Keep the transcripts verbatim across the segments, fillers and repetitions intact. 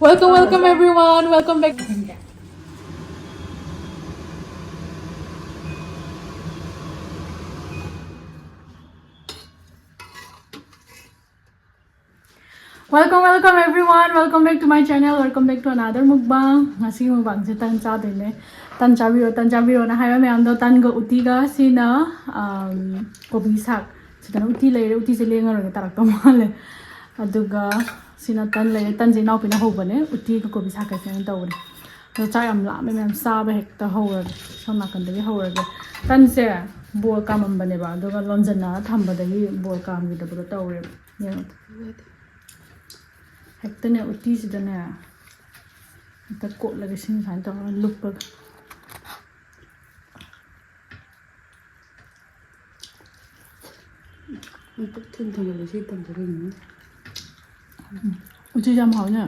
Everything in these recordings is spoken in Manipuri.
Welcome, welcome everyone. Welcome back. Welcome, welcome everyone. Welcome back to my channel. Welcome back to another mukbang. ꯉꯁꯤꯒꯤ ꯃꯨꯛꯕꯥꯡꯁꯦ ꯇꯟ ꯆꯥꯗꯣꯏꯅꯦ꯫ ꯇꯟ ꯆꯥꯕꯤꯔꯣ, ꯇꯟ ꯆꯥꯕꯤꯔꯣꯅ ꯍꯥꯏꯕ ꯃꯌꯥꯝꯗꯣ, ꯇꯟꯒ ꯎꯇꯤꯒ꯫ ꯁꯤꯅ, ꯑꯝ, ꯀꯣꯕꯤ ꯁꯥꯛ꯫ ꯁꯤꯗꯅ ꯎꯇꯤ ꯂꯩꯔꯦ꯫ ꯎꯇꯤꯁꯦ ꯂꯦꯡꯉꯔꯣꯏꯒꯦ, ꯇꯥꯔꯛꯇꯧ ꯃꯥꯜꯂꯦ꯫ ꯑꯗꯨꯒ ꯁꯤꯅ ꯇꯟ ꯂꯩꯔꯦ꯫ ꯇꯟꯁꯦ ꯏꯅꯥꯎꯄꯤꯅ ꯍꯧꯕꯅꯦ꯫ ꯎꯇꯤꯒ ꯀꯣꯕꯤ ꯁꯥꯛꯀꯁꯦ ꯑꯩꯅ ꯇꯧꯕꯅꯦ꯫ ꯑꯗꯣ ꯆꯥꯛ ꯌꯥꯝ ꯂꯥꯝꯃꯦ ꯃꯌꯥꯝ꯫ ꯆꯥꯕ ꯍꯦꯛꯇ ꯍꯧꯔꯒꯦ꯫ ꯁꯣꯝ ꯅꯥꯀꯟꯗꯒꯤ ꯍꯧꯔꯒꯦ꯫ ꯇꯟꯁꯦ ꯕꯣꯜ ꯀꯥꯝꯃꯝꯕꯅꯦꯕ, ꯑꯗꯨꯒ ꯂꯣꯟꯖꯟꯅ ꯊꯝꯕꯗꯒꯤ ꯕꯣꯜ ꯀꯥꯝꯈꯤꯗꯕꯗꯣ ꯇꯧꯔꯦꯕ꯫ ꯌꯦꯡꯉꯣ꯫ ꯍꯦꯛꯇꯅꯦ ꯎꯇꯤꯁꯤꯗꯅꯦ ꯍꯦꯛꯇ ꯀꯣꯠꯂꯒ ꯏꯁꯤꯡ ꯁꯨꯃꯥꯏꯅ ꯇꯧꯔꯒ ꯂꯨꯞꯄꯒ꯫ ꯄꯨꯛ ꯊꯟ ꯊꯟꯒꯠꯂꯦ ꯁꯤ ꯇꯟꯁꯦ ꯀꯩꯒꯤꯅꯣ? ꯎꯝ꯫ ꯎꯇꯤꯁꯦ ꯌꯥꯝ ꯍꯥꯎꯋꯤꯅꯦ꯫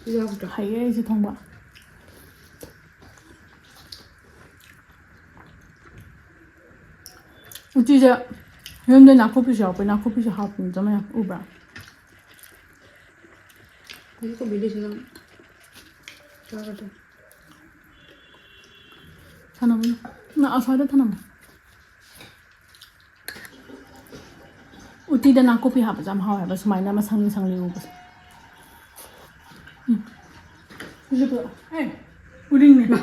ꯆꯨꯖꯥꯛꯇꯣ꯫ ꯍꯩꯌꯦ ꯑꯩꯁꯦ ꯊꯣꯡꯕ꯫ ꯎꯇꯤꯁꯦ ꯌꯨꯝꯗ ꯅꯥꯀꯨꯞꯄꯤꯁꯨ ꯌꯥꯎꯔꯛꯄ, ꯅꯥꯀꯨꯞꯄꯤꯁꯨ ꯍꯥꯞꯄꯅꯤ ꯆꯞ ꯃꯥꯟꯅꯩ꯫ ꯎꯕ꯭ꯔꯥ? ꯍꯧꯖꯤꯛ ꯀꯣꯕꯤꯗꯨꯁꯨ ꯅꯪ ꯆꯥꯒꯗ꯭ꯔꯣ? ꯊꯅꯝꯃꯨ꯫ ꯅꯪ ꯑꯁ꯭ꯋꯥꯏꯗ ꯊꯅꯝꯃꯨ꯫ ꯎꯇꯤꯗ ꯅꯥꯀꯨꯞꯄꯤ ꯍꯥꯞꯄꯁꯦ ꯌꯥꯝ ꯍꯥꯎꯋꯦꯕ, ꯁꯨꯃꯥꯏꯅ ꯃꯁꯪ ꯃꯁꯪ ꯂꯦꯡꯉꯨꯕꯁꯦ꯫ ꯎꯝ꯫ ꯁꯤꯁꯨ ꯄꯨꯔꯛꯑꯣ꯫ ꯑꯦ, ꯎꯔꯤꯡꯅꯦ꯫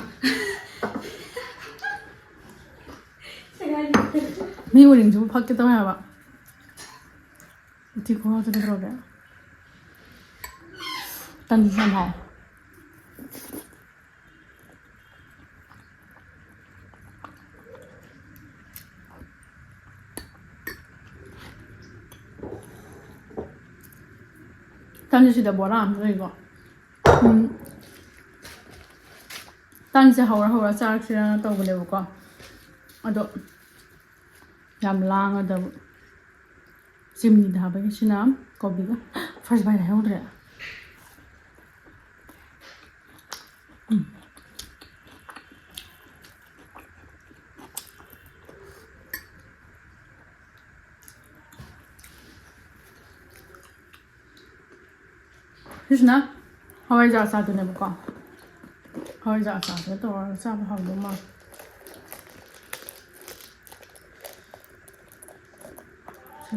ꯃꯤ ꯎꯔꯤꯡꯁꯤꯕꯨ ꯐꯛꯀꯦ ꯇꯧꯋꯦ ꯍꯥꯏꯕ꯫ ꯎꯇꯤ ꯈꯨꯍꯥꯎꯁꯤꯗꯤ ꯀꯩꯗꯧꯔꯒꯦ? ꯇꯟꯁꯤꯁꯨ ꯌꯥꯝ ꯍꯥꯎꯋꯦ꯫ ꯇꯟꯁꯤꯗ ꯕꯣꯔꯥ ꯑꯃ ꯂꯩꯀꯣ꯫ ꯎꯝ꯫ ꯇꯟꯁꯦ ꯍꯧꯔ ꯍꯧꯔ ꯆꯥꯔꯛꯁꯤꯔꯅ ꯇꯧꯕꯅꯦꯕꯀꯣ꯫ ꯑꯗꯣ ꯌꯥꯝ ꯂꯥꯡꯉꯗꯕ꯫ ꯆꯤꯅꯤꯗ ꯍꯥꯞꯄꯒꯤ ꯁꯤꯅ ꯀꯣꯕꯤꯒ꯫ First bite ꯍꯥꯏꯍꯧꯗ꯭ꯔꯦ꯫ ꯎꯝ꯫ ꯁꯤꯁꯤꯅ ꯍꯋꯥꯏꯖꯥꯔ ꯑꯆꯥꯔꯗꯨꯅꯦꯕꯀꯣ꯫ ꯍꯋꯥꯏꯖꯥꯔ ꯑꯆꯥꯔꯁꯤꯒ ꯇꯧꯔꯒ ꯆꯥꯕ ꯍꯥꯎꯗꯧ ꯃꯥꯜꯂꯦ꯫ ꯁꯤ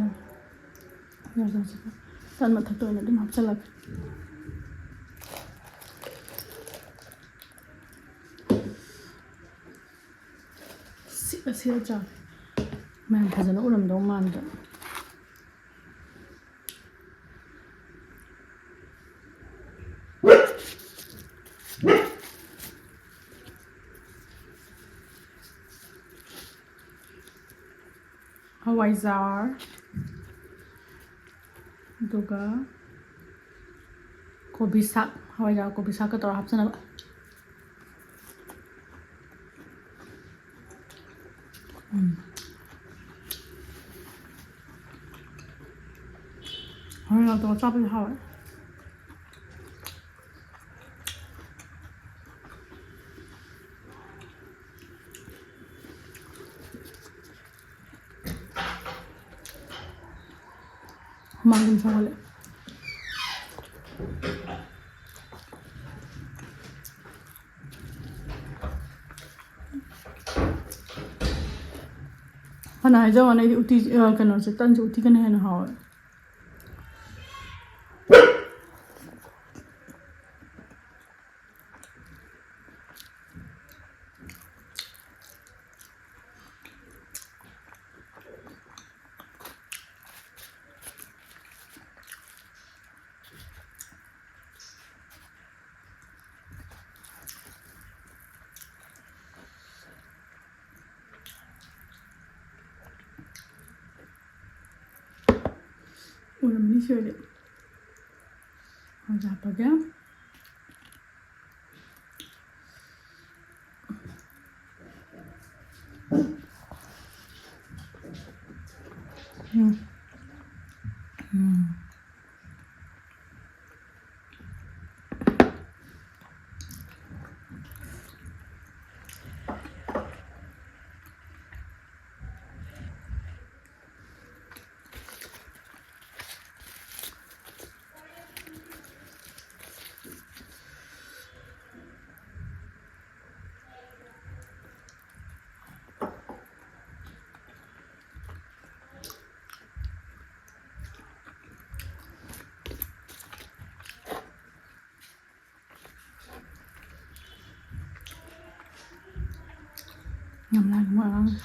ꯍꯋꯥꯏꯖꯥꯔꯁꯤꯒ ꯇꯟ ꯃꯊꯛꯇ ꯑꯣꯏꯅ ꯑꯗꯨꯝ ꯍꯥꯞꯆꯤꯜꯂꯒꯦ꯫ ꯁꯤꯠꯂ ꯁꯤꯠꯂ ꯆꯥꯒꯦ꯫ ꯃꯌꯥꯝ ꯐꯖꯅ ꯎꯔꯝꯗꯧ ꯃꯥꯟꯗ꯭ꯔꯥ? ꯍꯋꯥꯏꯖꯥꯔ, ꯑꯗꯨꯒ ꯀꯣꯕꯤ ꯁꯥꯛ, ꯍꯋꯥꯏꯖꯥꯔ ꯀꯣꯕꯤ ꯁꯥꯛꯀ ꯇꯧꯔꯒ ꯍꯥꯞꯆꯅꯕ꯫ ꯎꯝ꯫ ꯍꯋꯥꯏꯖꯥꯔ ꯇꯧꯔ ꯆꯥꯕꯗꯤ ꯍꯥꯎꯋꯦ꯫ ꯍꯨꯃꯥꯡ ꯑꯗꯨꯝ ꯁꯧꯍꯜꯂꯦ꯫ ꯐꯅ ꯍꯥꯏꯖꯧ ꯋꯥꯅꯤ, ꯑꯩꯗꯤ ꯎꯇꯤ, ꯑ, ꯀꯩꯅꯣꯁꯦ, ꯇꯟꯁꯦ ꯎꯇꯤꯒꯅ ꯍꯦꯟꯅ ꯍꯥꯎꯋꯦ꯫ ꯎꯔꯝꯅꯤ ꯁꯤ ꯑꯣꯏꯔꯗꯤ꯫ ꯍꯋꯥꯏꯖꯥꯔ ꯍꯥꯞꯄꯒꯦ꯫ ꯎꯝ꯫ ꯎꯝ꯫ ꯌꯥꯝ ꯂꯥꯡꯉꯦ ꯃꯣꯏ ꯑꯉꯥꯡꯁꯦ꯫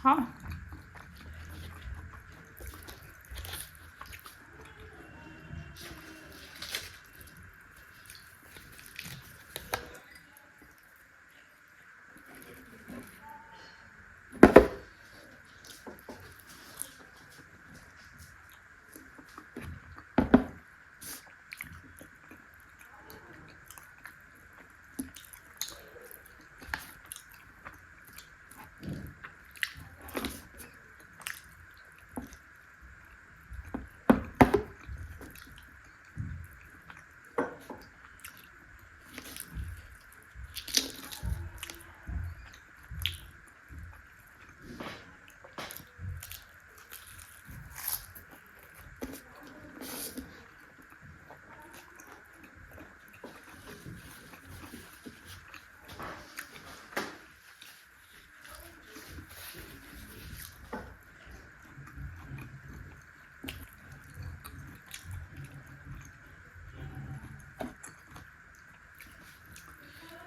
ꯍꯥꯎ꯫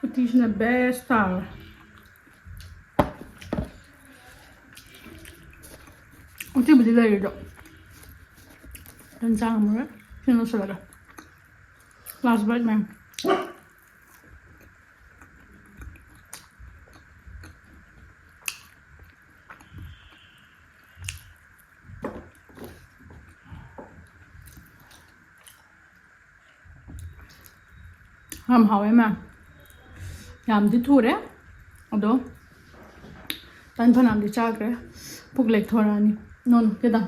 ꯎꯇꯤꯁꯤꯅ best ꯇꯥꯔꯦ꯫ ꯎꯇꯤꯕꯨꯗꯤ ꯂꯩꯔꯦ ꯑꯗꯣ ꯇꯟ ꯆꯥ ꯉꯝꯃꯔꯣꯏ꯫ ꯁꯤꯅ ꯂꯣꯏꯁꯤꯜꯂꯒꯦ꯫ Last bite ꯃꯌꯥꯝ꯫ ꯌꯥꯝ ꯍꯥꯎꯋꯦ ꯃꯥ꯫ ꯌꯥꯝꯗꯤ ꯊꯨꯔꯦ꯫ ꯑꯗꯣ ꯇꯟ ꯐꯅꯌꯥꯝꯗꯤ ꯆꯥꯈ꯭ꯔꯦ꯫ ꯄꯨꯛ ꯂꯦꯛꯊꯣꯔꯛꯑꯅꯤ꯫ ꯅꯣ, ꯅꯣ, ꯀꯩꯗ?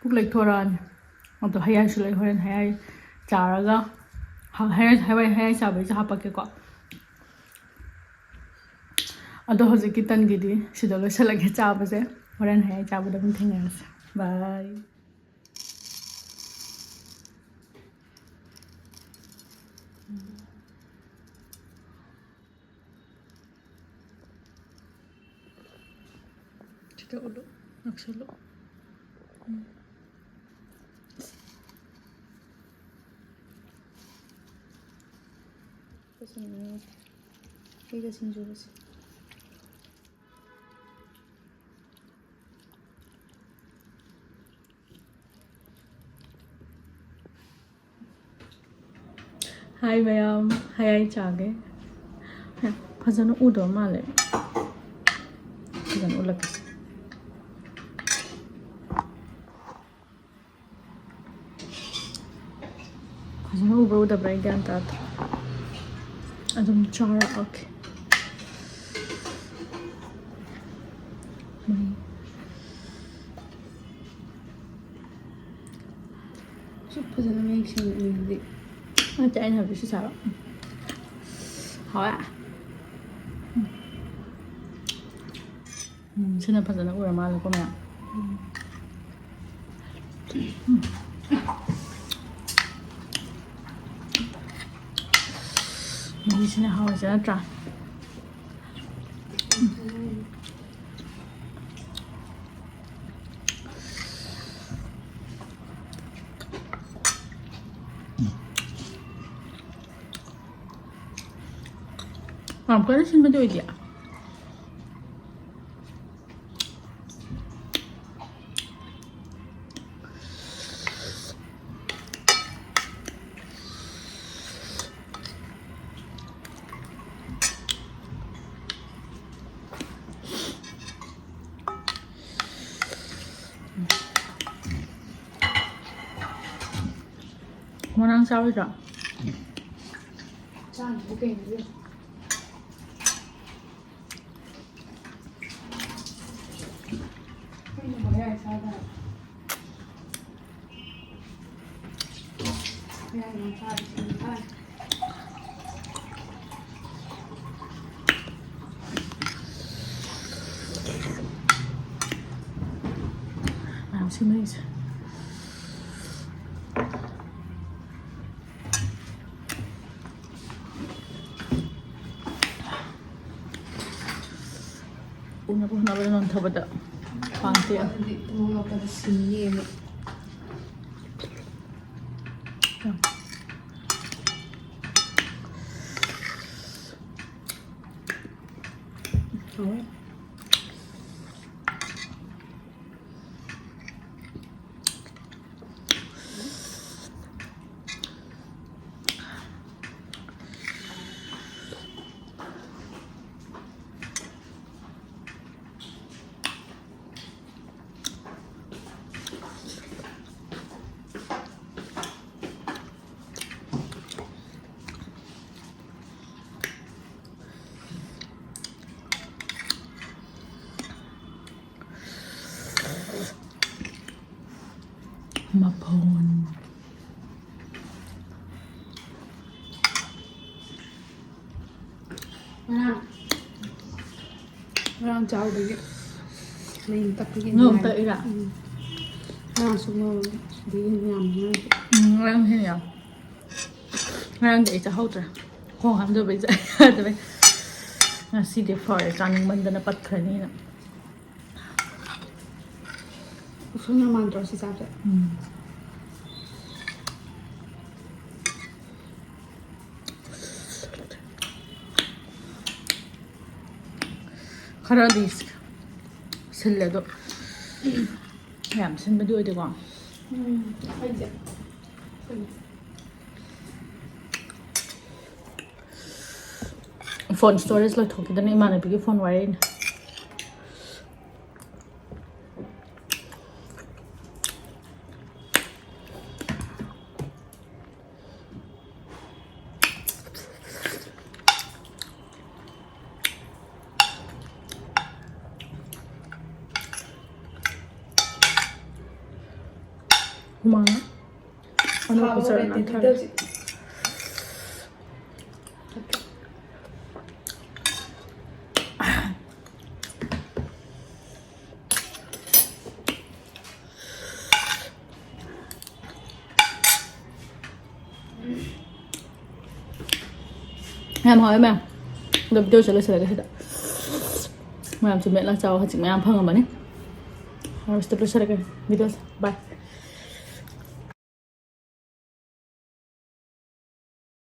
ꯄꯨꯛ ꯂꯦꯛꯊꯣꯔꯛꯑꯅꯤ꯫ ꯑꯗꯣ ꯍꯌꯥꯏꯁꯨ ꯂꯩ꯫ ꯍꯣꯔꯦꯟ ꯍꯌꯥꯏ ꯆꯥꯔꯒ, ꯍ-, ꯍꯌꯥꯏ, ꯍꯋꯥꯏ, ꯍꯌꯥꯏ ꯆꯥꯕꯩꯁꯨ ꯍꯥꯞꯄꯛꯀꯦꯀꯣ꯫ ꯑꯗꯣ ꯍꯧꯖꯤꯛꯀꯤ ꯇꯟꯒꯤꯗꯤ ꯁꯤꯗ ꯂꯣꯏꯁꯤꯜꯂꯒꯦ ꯆꯥꯕꯁꯦ꯫ ꯍꯣꯔꯦꯟ ꯍꯌꯥꯏ ꯆꯥꯕꯗ ꯑꯃꯨꯛ ꯊꯦꯡꯅꯔꯁꯦ꯫ ꯕꯥꯏ꯫ ꯁꯤꯗ ꯎꯠꯂꯨ, ꯅꯛꯁꯜꯂꯨ꯫ ꯎꯝ꯫ ꯐꯖꯅ ꯁꯤꯒ ꯁꯤꯡꯖꯨꯒꯁꯦ꯫ ꯍꯥꯏ ꯃꯌꯥꯝ, ꯍꯌꯥꯏ ꯆꯥꯒꯦ꯫ ꯐꯖꯅ ꯎꯗꯕ ꯃꯥꯜꯂꯦ꯫ ꯐꯖꯅ ꯎꯠꯂꯛꯀꯦꯁꯦ꯫ ꯐꯖꯅ ꯎꯕ꯭ꯔꯥ ꯎꯗꯕ꯭ꯔꯥ ꯑꯩ ꯒ꯭ꯌꯥꯟ ꯇꯥꯗ꯭ꯔꯦ꯫ ꯑꯗꯨꯝ ꯆꯥꯔꯛꯑꯒꯦ꯫ ꯃꯍꯤ꯫ ꯁꯨꯛ ꯐꯖꯅ ꯃꯌꯦꯛ ꯁꯦꯡꯅ ꯎꯏ ꯍꯧꯖꯤꯛ꯫ ꯅꯠꯇꯦ, ꯑꯩꯅ ꯍꯥꯏꯕꯗꯤ ꯁꯤ ꯆꯥꯔꯣ꯫ ꯎꯝ꯫ ꯍꯥꯎꯋꯦ꯫ ꯎꯝ꯫ ꯎꯝ, ꯁꯤꯅ ꯐꯖꯅ ꯎꯔ ꯃꯥꯜꯂꯦꯀꯣ ꯃꯌꯥꯝ꯫ ꯎꯝ꯫ ꯎꯝ꯫ ꯃꯍꯤꯁꯤꯅ ꯍꯥꯎꯔꯤꯁꯦ ꯅꯠꯇ꯭ꯔꯥ? ꯎꯝ꯫ ꯌꯥꯝ ꯀꯟꯅ ꯁꯤꯟꯕꯗꯤ ꯑꯣꯏꯗꯦ꯫ ꯃꯅꯥ ꯆꯥꯔꯣꯏꯗ꯭ꯔꯣ? ꯃꯌꯥꯝ ꯁꯦꯝꯃꯛꯏꯁꯦ꯫ ꯎꯅꯕ ꯍꯣꯠꯅꯕꯗ ꯅꯣꯟꯊꯕꯗ ꯈ꯭ꯋꯥꯡ ꯇꯦꯛꯑꯦ꯫ ꯑꯗꯨꯗꯤ ꯅꯣꯡꯂꯛꯄꯗ ꯁꯤꯅꯤꯌꯦ꯫ ꯍꯥꯎꯋꯦ꯫ ꯃꯐꯣꯟ꯫ ꯉꯔꯥꯡ, ꯉꯔꯥꯡ ꯆꯥꯎꯕꯒꯤ ꯃꯌꯨꯝ ꯇꯛꯄꯒꯤ ꯉꯧ ꯅꯨꯡꯉꯥꯏ꯫ ꯇꯛꯏꯔꯥ? ꯎꯝ꯫ ꯉꯔꯥꯡꯁꯨ ꯉꯧꯔꯦ꯫ ꯑꯗꯒꯤ ꯌꯥꯝ ꯉꯧꯔꯦ꯫ ꯎꯝ, ꯉꯔꯥꯡ ꯍꯦꯟꯅ ꯌꯥꯝ꯫ ꯉꯔꯥꯡꯗꯤ ꯑꯩ ꯆꯥꯍꯧꯗ꯭ꯔꯦ꯫ ꯈꯣꯡ ꯍꯥꯝꯗꯕꯩ ꯆꯥ-, ꯌꯥꯗꯕꯩ꯫ ꯉꯁꯤꯗꯤ ꯐꯔꯦ, ꯆꯥꯅꯤꯡꯃꯟꯗꯅ ꯄꯠꯈ꯭ꯔꯅꯤꯅ꯫ ꯎꯁꯣꯏ ꯌꯥꯝ ꯃꯥꯟꯗ꯭ꯔꯣ ꯁꯤ ꯆꯥꯕꯁꯦ? ꯎꯝ꯫ ꯈꯔꯗꯤ ꯁꯤꯜꯂꯦ ꯑꯗꯣ, ꯌꯥꯝ ꯁꯤꯟꯕꯗꯤ ꯑꯣꯏꯗꯦꯀꯣ꯫ ꯎꯝ, ꯑꯩꯁꯦ ꯁꯤꯜꯂꯦ꯫ ꯐꯣꯟ ꯁ꯭ꯇꯣꯔꯦꯖ ꯂꯣꯏꯊꯣꯛꯈꯤꯗꯅ ꯏꯃꯥꯟꯅꯕꯤꯒꯤ ꯐꯣꯟ ꯋꯥꯔꯤꯅꯤ꯫ ꯑꯅꯧꯕ ꯆꯔ ꯅꯥꯟꯊꯔꯦ꯫ ꯌꯥꯝ ꯍꯥꯎꯋꯦ ꯃꯌꯥꯝ꯫ ꯑꯗꯣ videoꯁꯦ ꯂꯣꯏꯁꯤꯜꯂꯒꯦ ꯁꯤꯗ꯫ ꯃꯌꯥꯝꯁꯨ ꯃꯦꯠꯂꯒ ꯆꯥꯎ꯫ ꯍꯧꯖꯤꯛ ꯃꯌꯥꯝ ꯐꯪꯉꯝꯃꯅꯤ꯫ ꯍꯧꯖꯤꯛ ꯂꯣꯏꯁꯤꯜꯂꯒꯦ videoꯁꯦ꯫ Bye꯫